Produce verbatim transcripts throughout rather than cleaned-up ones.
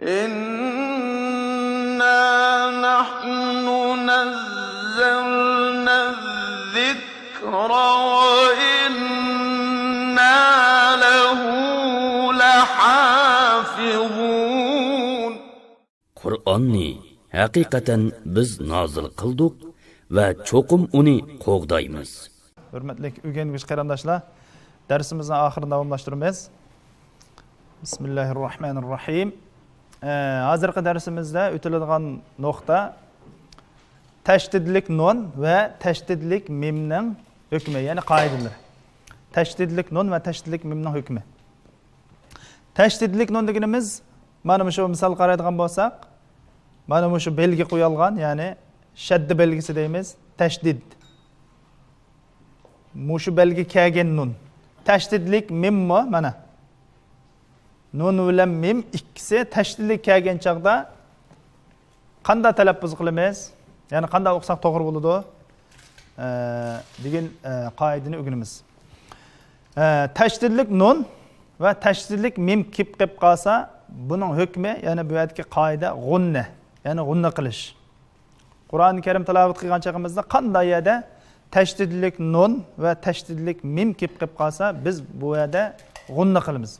إنا نحن نزلنا الذكر وإنا له لحافظون. قۇرئاننى ھەقىقەتەن بىز نازىل قىلدۇق ۋە چوقۇم ئۇنى قوغدايمىز. ھۆرمەتلىك ئۆگەنگۈچى قېرىنداشلار، دەرسىمىزنىڭ ئاخىرىنى داۋاملاشتۇرىمىز. بىسمىللاھىررەھمانىررەھىم. ئە، ھازىرقى دەرسىمىزدە ئۆتۈلىدىغان نۇقتا تەشدىدلىك نۇن ۋە تەشدىدلىك مىمنىڭ ھۆكمى، يەنى قائىدىلىرى. تەشدىدلىك نۇن ۋە تەشدىدلىك مىمنىڭ ھۆكمى. تەشدىدلىك نۇن دېگىنىمىز، مانا مۇشۇ مىسال قارايدىغان بولساق، مانا مۇشۇ بەلگە قويۇلغان، يەنى شەددە بەلگىسى دەيمىز، تەشدىد. مۇشۇ بەلگە كەلگەن نۇن. تەشدىدلىك مىممۇ، مانا. نۇن بىلەن مىم ئىككىسى تەشدىدلىك كەلگەن چاغدا قانداق تەلەپپۇز قىلىمىز؟ يەنى قانداق ئوقۇساق توغرا بولىدۇ؟ ئە، دېگەن، ئە، قائىدىنى ئۆگىنىمىز. ئە، تەشدىدلىك نۇن ۋە تەشدىدلىك مىم كېلىپ قېلىپ قالسا، بۇنىڭ ھۆكمى، يەنى بۇ يەردىكى قائىدە غۇننە، يەنى غۇننە قىلىش. قۇرئانى كەرىم تىلاۋەت قىلغان چېغىمىزدا قانداق يەردە تەشدىدلىك نۇن ۋە تەشدىدلىك مىم كېلىپ قېلىپ قالسا، بىز بۇ يەردە غۇننە قىلىمىز.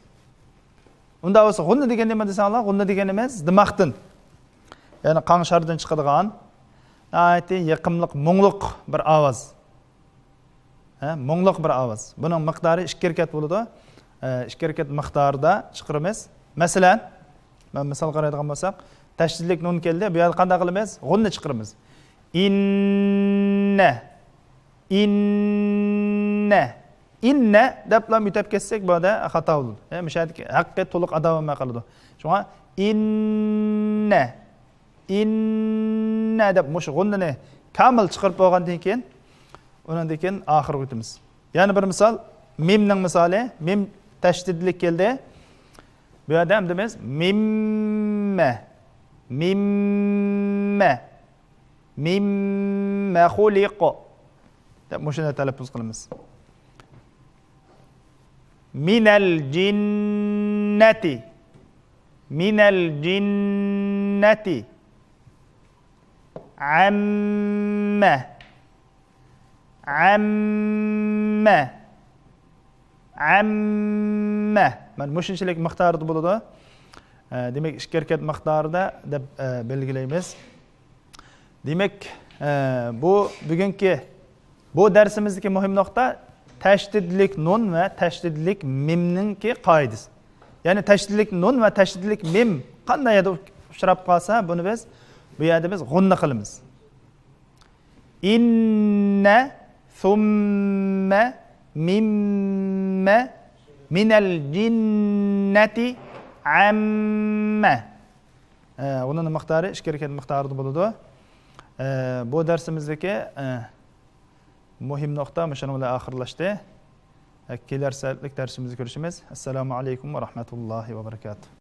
ئۇنداق بولسا، غۇننە دېگەن نېمە دېسەڭلار، غۇننە دېگەنىمىز دىماقتىن، يەنى قاڭشاردىن چىقىدىغان ناھايىتى يېقىملىق، مۇڭلۇق بىر ئاۋاز. ھە، مۇڭلۇق بىر ئاۋاز. بۇنىڭ مىقدارى ئىككى ھەرىكەت بولىدۇ. ئە، ئىككى ھەرىكەت مىقدارىدا چىقىرىمىز. مەسىلەن، مەن مىسال قارايدىغان بولساق، تەشدىدلىك نۇن كەلدى. بۇ يەردە قانداق قىلىمىز؟ غۇننە چىقىرىمىز. ئىننە. ئىننە. ئىننە دەپلا يۆتەپ كەتسەك، بۇ يەردە خاتا بولىدۇ. ھە، مۇشۇ يەردىكى ھەققى تولۇق ئادا بولماي قالىدۇ. شۇڭا ئىننە. ئىننە دەپ مۇشۇ غۇننىنى كامىل چىقىرىپ بولغاندىن كېيىن، ئۇنىڭدىن كېيىن ئاخىرىغا ئۆتىمىز. يەنە بىر مىسال، مىمنىڭ مىسالى. مىم تەشدىدلىك كەلدى. بۇ يەردە ئەمدى بىز مىممە، مىممە، مىممە خۇلىقۇ دەپ مۇشۇنى تەلەپپۇز قىلىمىز. مىنەل جىننەتى، مىنەل جىننەتى. ئەممە، ئەممە، ئەممە. مانا مۇشۇنچىلىك مىقداردا بولىدۇ. ئە، دېمەك، ئىككى ھەرىكەت مىقدارىدا دەپ، ئە، بەلگىلەيمىز. دېمەك، ئە، بۇ بۈگۈنكى، بۇ دەرسىمىزدىكى مۇھىم نۇقتا تەشدىدلىك نۇن ۋە تەشدىدلىك مىمنىڭكى قائىدىسى. يەنى تەشدىدلىك نۇن ۋە تەشدىدلىك مىم قانداق يەردە ئۇچراپ قالسا، بۇنى بىز بۇ يەردە بىز غۇننە قىلىمىز. ئىننە، ثم، مىممە، مىنەل جىننەتى، ئەممە. ئە، ئۇنىڭ مىقدارى ئىككى ھەرىكەت مىقدارىدا بولىدۇ. ئە، بۇ دەرسىمىزدىكى، ئە، مۇھىم نۇقتا مۇشۇنىڭ بىلەن ئاخىرلاشتى. ئە، كېلەر سائەتلىك دەرسىمىزدە كۆرۈشىمىز. ئەسسالامۇ ئەلەيكۇم ۋە رەھمەتۇللاھى ۋە بەرىكاتۇھ.